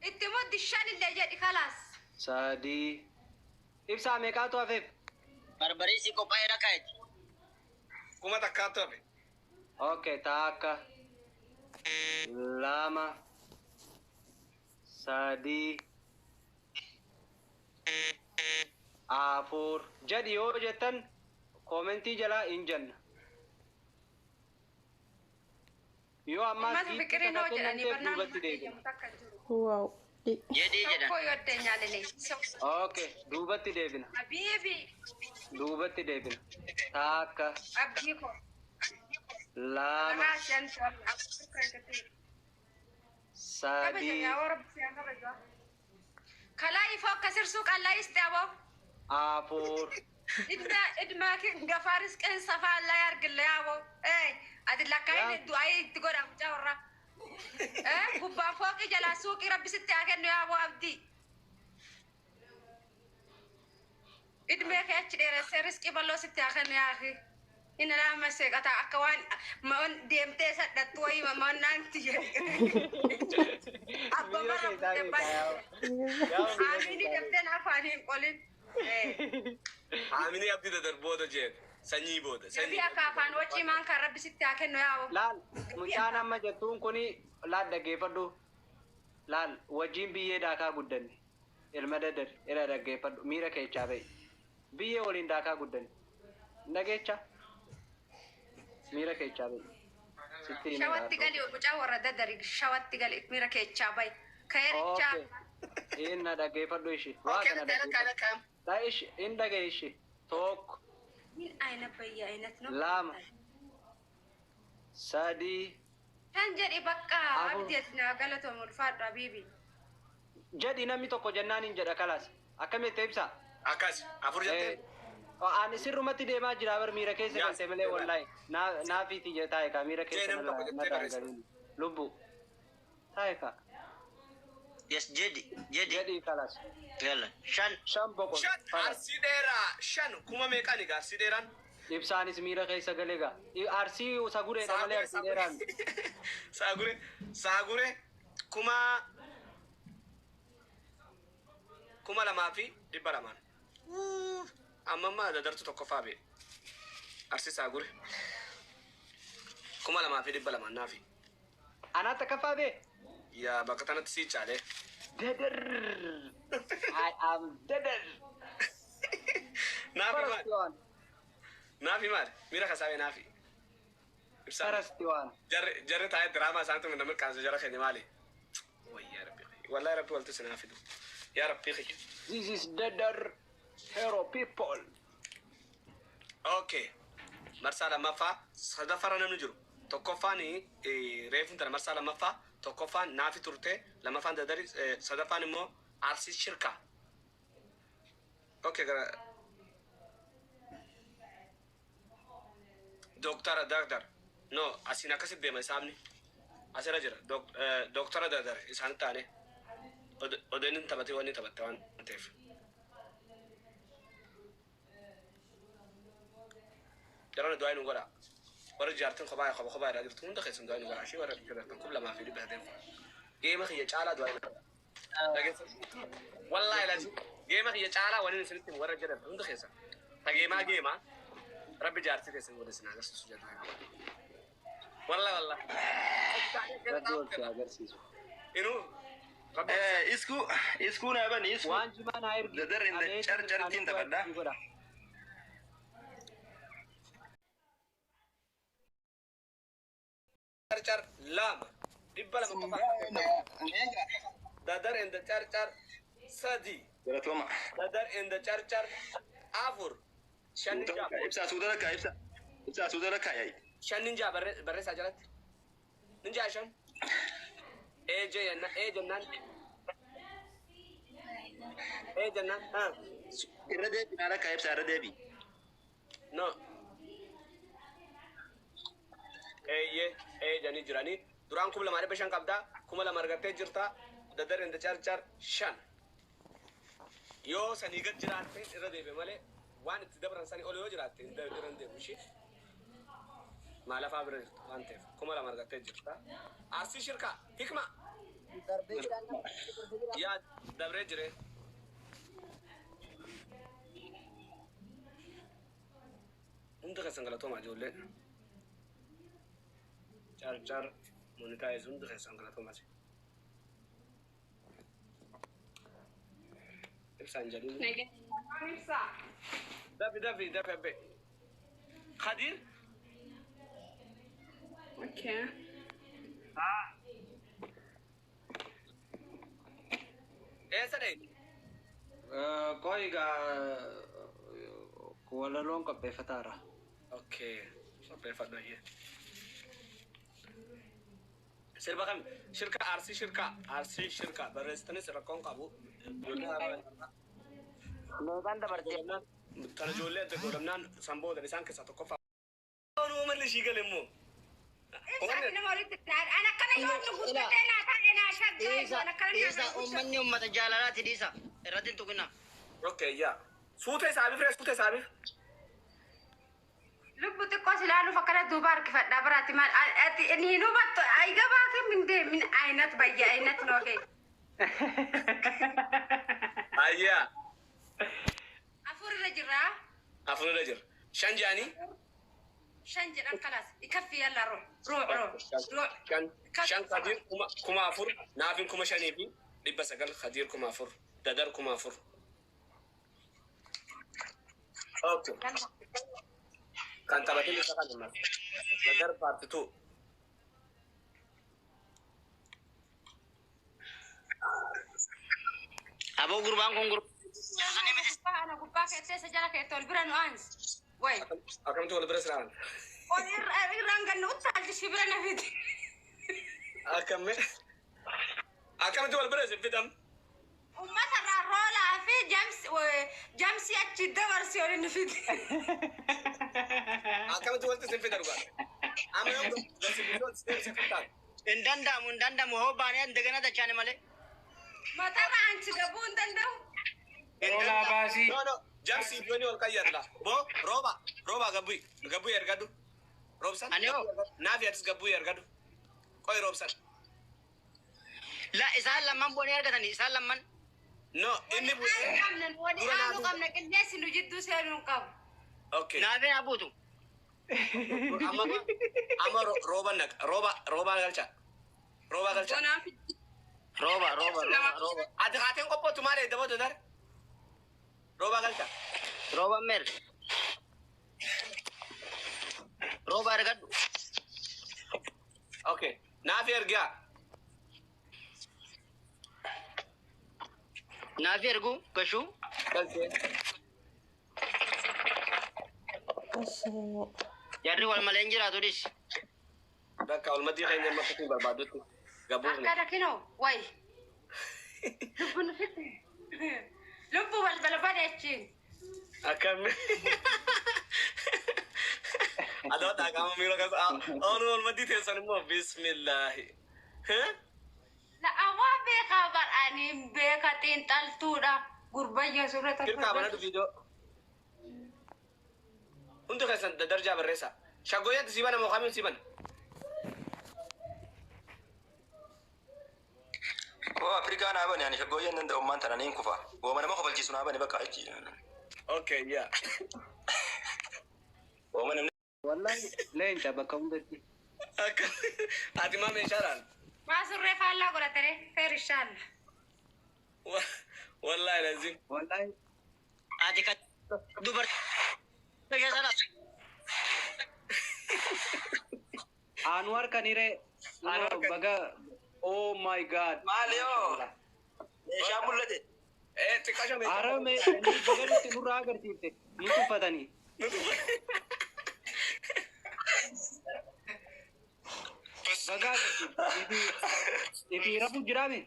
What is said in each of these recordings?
Itti muddi 5 illee jedhi kalaas. 3. Ibsaa meeqaatu hafeef? Barbaree sii qophaa'eera kaa'eti. 1000tu hafe. Okay, 1, 2, 3, 4 jedhi yoo jettan koomentii jalaa hin jenna. Yoo ammaas Ammas giiftii fiqirii takka noo jedhanii kennamteef barnaan duubatti nama deebina. eeyyamu takka hin jiru. Wow. Jedhii jedhan. Tokko yoo addeenyaa lelee. Okay, duubatti deebina. Habiibi Duubatti deebina. 1, abdii koo. 2, Maqaa shan 3, Kalaa ifoo akka sirsuu qallaa isti aboo. 4. Idmaa gafaaris qeensa faallaa yargille yaaboo. Ati lakkaa'in du'aa itti godha mucaa warra. Gubbaan fooqii jalaa suuqii rabbi sitti haa kennu yaaboo abdii. Idmee kee achi dheeressee riskii bal'oo sitti haa kennu yaafi. Inni lama seeqataa akka waan ma'oon deemtee sadhattu wayii mamaannaanti jedhe. Abba Miira bara keessaa buttee beekaa baay'ee. yaa. Miira Amiini keessaa deemtee na afaanii hin qolin. Aaminii abdii dadar booda jeen. Sanyii booda. Gabii Sanyii. akka afaan wacii maan kan rabbi sitti haa kennu yaa'u. Laal mucaan amma jettuun kuni laal dhaggeeffadhu. Laal wajjin biyyee daakaa guddanne. Ilma dadar ila dhaggeeffadhu miira keechaa ba'i. Biyyee waliin daakaa guddanne. Dhageecha miira keechaa ba'i. Sitti himee Shawatti haadha. gali mucaa warra dadari shawatti gali miira keechaa bayi. Keerichaa. Okay. Inna dhaggeeffadhu ishee. Waa Okay, kana lakkaa dhaggeeffadhu. lakkaa. Taa ishee in dhagaye ishee. 1, Min ayna bayya aynat no. 2, 3, Kan jedhi bakka 4. abdii ati naa galatoom ulfaadhu habiibi. Jedhi namni tokko jennaan hin jedha kalaas. Akkamitti ibsaa? Akkas. 4 jettee. Ani sirrumatti deemaa jira bar miira keessa Yaa, galte malee wallahi naafiiti je taa'e kaa miira Jee keessa namni tokko jettee narraa barreessa. galini lubbu taa'e kaa Yes jedhi jedhi. jedhi kalas Yalla. 5. 5 boqon 5 kalas arsii dheeraa 5 kuma meeqani gaa arsii dheeraan? ibsaanis miira keessa galee gaa arsii sagureedha malee Saagure arsii dheeraan saagure saagure 2200. Amma amma dadartu tokkoffaa bee. Arsii saagure 2200 naafi. Anaatti akkaffaa bee Yaa bakka tanatti sii caalee. Dadar I am dadar Naafi maali? First one Naafi maali? Miira kasaabee naafi. Ibsaan. First one Jarri jarri taa'ee diraamaa isaaniitu nama mirkaansa jara keenya maali? Wayyaa rabbi kiyya. Wallahi rabbi walti sinaa fidu. Yaa rabbi kiyya. This is dadar hero people. Okay. Marsaa lammaffaa sadaffaarra namni jiru. Tokkoffaan reefuun tana marsaa lammaffaa tokkoffaan naafi turte lammaffaan dadari sadaffaan immoo arsii shirkaa. Okay gara Dooktara Dardar. No asiin akkasitti deema isaamni. Asirra jira. Dooktara Dardar isaan taane. Odeen taphatee waan taphatte waan ta'eef. Jarana du'aa nu godha. Warra jaartin kophaa kophaa kophaa irraa jirtu hunda keessan du'aa nu godha. Ishee warra jirtan 2300. Geema kiyya caalaa du'aa nu godha. Dhageessa. Wallaahi lazi. Geema kiyya caalaa waliin isinitti himu warra jedhan hunda keessan. Ta geemaa geemaa. Rabbi jaartii keessan waliin isin agarsiisu jedha. Wallaahi wallaahi. Rabbi wal si agarsiisu. Inuu rabbi Isku isku naa bani isku. Waan jimaa naa ergi. Dadar in the Ameetiin carcartiin isaanii du'aa taphadha. itti godha. Carcar 2 200 qofa akka Dadar in the carcar 3. Galatoma. Dadar in the carcar 4. 5 ninjaa. Ibsaa suuta lakkaa ibsa. Ibsaa suuta lakkaa yaa'i. 5 ninjaa barreessaa jalatti. Ninjaa 5. Ee jenna ee jennaan. Ee jennaan. Ha. Irra deebi naa lakkaa ibsaa irra deebi. No. Eeyyee ee jedhanii jiranii. Duraan 2500 qabdaa. 2000 argattee jirta. Dadar in the carcar 5. Yoo sanii gad jiraatte irra deebi'e malee waan itti dabran sanii ol yoo jiraatte hin irra hin deebi'u ishee. Maalafaa bira jirtu waan ta'eef 2000 argattee jirta. Arsii shirkaa hikma. Darbee jira. Yaa dabree jire. Hunda keessan galatoomaa ijoollee. Carcar monetize hunda keessan galatoomaa. Ibsaan jedhin. Dafi dafi dafi abbe. Khadir. Okay. Eessa dhee? Qoy egaa walaloon qopheeffataara. Okay. Qopheeffadhu ayyee. Sirba kam? Shirka Arsii shirka Arsii shirka barreessitanis rakkoon qabu. Meeqaan dabartee? Kana ijoollee adda godhamnaan sanboodan isaan keessaa tokkoffaa. Uummanni ishii gale immoo. Ibsa nama walitti an akkana yoo nu guddatee naa ta'e naa shaggaa Dhiisa an akkana dhiisa naa uummanni uummata jaalalaati dhiisa. Irratti hin tuqina. Okay, yaa. Suutee saabiif ree suutee saabiif. Lubbu xiqqoo si ilaaluuf akkana duuba harkifadhaa biraatti maal ati inni hin hubattu ay gabaate min deemin aynat bayya aynat nookee. Ayyaa. Afur irra jirraa. Afur irra jira. Shan jedhanii. Shan jedhan kalaas ikaffi yalla roo roo roo roo. Shan shan Khadiir 4000 naafin 5900 Khadiir 4000 Dadar 4000. Okay. Kan taphatin isa kan ammas. Dadar part 2. Aboo gurbaan kun gurbaa. Ana gubbaa keettee isa jala keettee ol bira nu aansi. Way. Akkamitti wal bira siraan? Ol irraan ganna uttaalti si bira na fidi. Akkami? Akkamitti wal bira isin fidam? Uummata irraa roolaa fi jamsi achi dabarsi ol inni fidi. Akkamitti walitti isin fida dhugaa? Amma yoo gasi biyyoo isin fidaan. Hin danda'amu hin danda'amu hoo baanee indegena dachaane malee. Matarra anchi gabuu hin danda'u. Hin Roolaa danda'amu. baasii. No, no. Jamsi iddoon ol qayyadla. Bo, rooba, rooba gabbuyi. Gabbuyi ergadhu. Roobsan. Ani hoo? Naafi atis gabbuyi ergadhu. Qoy roobsan. La isaan lamman bu'anii argatanii isaan lamman. No, inni bu'ee. Qabna wali Dura aanu naafi. qabna qilleensi nu jidduu seenuu hin qabu. Okay. Naafee haa buutu. Amma amma rooba naq. Rooba rooba galcha. Rooba galcha. Bonaaf Rooba rooba rooba rooba. Ati haateen qophoottu maal eedda booda dar? Rooba galcha. Rooba meer. Rooba argadhu. Okay. Naafi ergaa. Naafii erguu gashuu. Galchee. Jarri wal malee hin jiraatu dhis. Bakka olmadii keenya amma akkasii barbaadutti gabbuufne. Akkana kinoo way. Lubbu nu fiti. Lubbu balbala badeechiin. Akkami? Adoo dhaaqama miira keessa oonu olmadii teessan immoo bismillaahi. La'awaa beekaa bar'anii beeka xiinxaltuudha. Gurbayya surra Kirkaa banadhu viidiyoo. Hundi keessan darjaa barreessa. Shaggooyyatti sii bana moo kamiin sii bana? Oo Afrikaa naa bani ani shaggooyyeen danda'u ummaan tana niin kufa. Wooma nama kofalchiisu naa bani bakka achi. Okay, yaa. Wooma namni Wallahi leenca bakka hundatti. Akka ati maa meeshaadhaan? Maa surree faallaa godhatare feer inshaalla. Wallahi lazim. Wallahi Ati ka dubartii keessa laata. Anwar kanire Anwar baga oh my god. Maali yoo? Meeshaa mul'ate. Eh, xiqqaasha meeshaa. Ara mee baga nutti nurraa agarsiifte nu tuffatanii. Baga agarsiifte. Ifi rafu jiraame.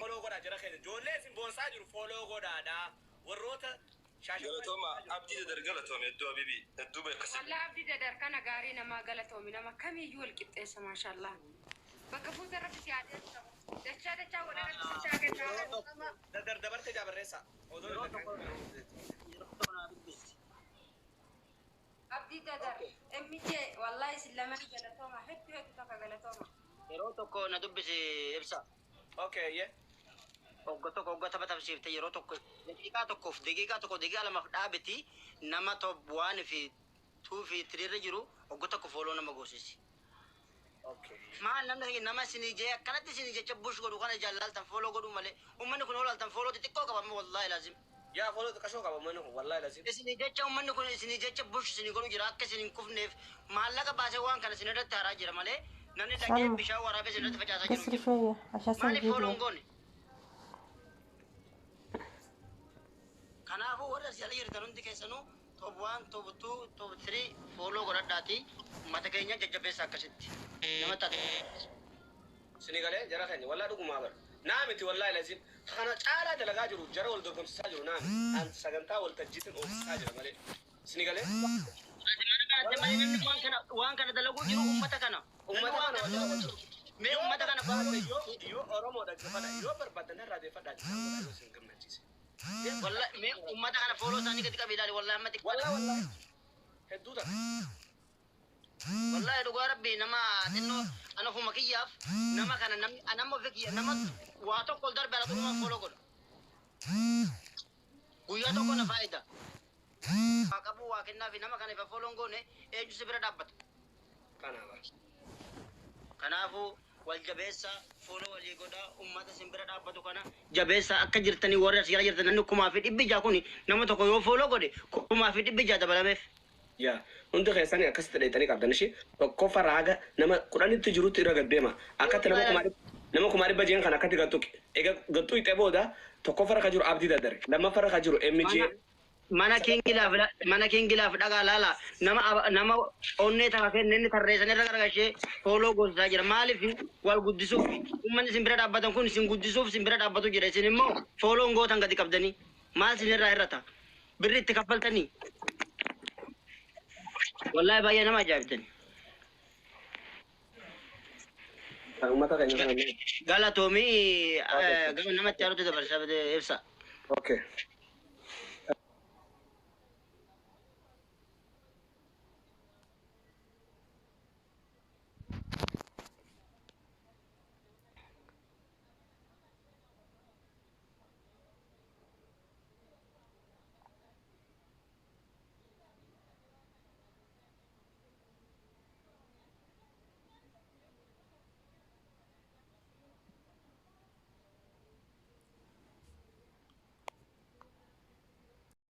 Follow godhaa jara keenya. Ijoollee isin boonsaa jiru follow godhaadha. Warroota shaasha. Galatooma abdii dadar galatoome hedduu abibii hedduu beeksise. Wallah abdii dadar kana gaarii namaa galatoomi nama kamiyyuu wal qixxeessa maashaallah. Bakka fuuta irratti si adeemsa. Dachaa dachaa godhan akka si kennaa. Dadar dabarte jaa barreessa. Odoo Abdii dadar MJ wallahi isin lamaan galatooma hedduu hedduu tokko galatooma. Yeroo tokko na dubbisi ibsa. Okay, yeah. Hogga tokko hogga tapha tapsiifte yeroo tokko daqiiqaa tokkoof daqiiqaa tokko daqiiqaa lamaaf dhaabeti nama top 1 fi 2 fi 3 irra jiru hogga tokko follow nama goosisi. Okay. Maal namni nama isinii jee akkanatti isinii jecha bush godhu kana jaallaltan follow godhu malee uummanni kun olaaltan follow xixiqqoo qaba amma wallaahi laazim. Yaa follow xiqqashoo qaba uummanni kun wallaahi laazim. Isinii jecha uummanni kun isinii jecha bush isinii godhu jira akka isin hin kufneef maallaqa baasee waan kana isin irratti haraa jira malee namni dhaqee سلمى bishaan waraabee isin irratti facaasaa jiru قصري hin jiru. شوية عشان أسوي Maaliif follow hin فيديو. goone? Kanaafuu warra asii ala jirtan hundi keessanuu top 1, top 2, top 3 follow godhadhaati uummata keenya jajjabeessa akkasitti. Nama taate. Isinii galee jara keenya wallaahi dhugumaa bara. Naa miti wallaahi laazim. Kana caalaa dalagaa jiru jara wal dorgomsiisaa jiru naa miti. An sagantaa waltajjiitiin oofsisaa jira malee. Isinii galee. Ati mana kanatti malee namni waan kana waan kana dalaguu jiru uummata kana. Uummata Namni waan kana kana dalaguu jiru. Mee uummata kana yoo yoo Oromoo dhaggeeffadha yoo barbaadan irraa deeffadhaa jecha godhaa yoo isin gammachiise. Wallahi mee uummata kana follow isaanii gadi qabi ilaali wallahi amma xiqqaadha. Wallaahi wallaahi hedduu ta'a. Wallahi dhugaa rabbii nama xinnoo ana ofuma kiyyaaf nama kana namni nama ofii kiyya nama waa tokko ol darbe ala dhugumaan follow godha. Guyyaa tokko na faayida. Waa qabu waa kennaa fi nama kana ifa follow hin goone eenyu si bira dhaabbata. Kanaa bara. Kanaafuu wal jabeessa follow walii godhaa uummata isin bira dhaabbatu kana jabeessa akka jirtanii warri as jala jirtan namni 1600 kun nama tokko yoo follow godhe 1600 dabalameef. Yaa hundi keessanii akkasitti dheeyxanii qabdan ishee tokkoffaa raaga nama 10tti jirutti irra gad deema. Akkatti nama 100,000 jeen kan akkatti gattuqe. Egaa gattuu ixee booda tokkoffarra ka jiru Abdii Daddare lammaffarra ka jiru MJ. Mana kingilaaf mana kingilaaf dhagaa laala nama nama onnee takka kenne inni tarreessan irra gargashee follow goosisaa jira maaliif wal guddisuuf uummanni isin bira dhaabbatan kun isin guddisuuf isin bira dhaabbatu jira isin immoo follow gootan gadi qabdanii maal isin irraa hir'ata birri itti kaffaltanii wallahi baay'ee nama ajaa'ibtani. Kan uummata keenya kana. Galatoomii gama namatti haarutti dabarsa ibsa. Okay.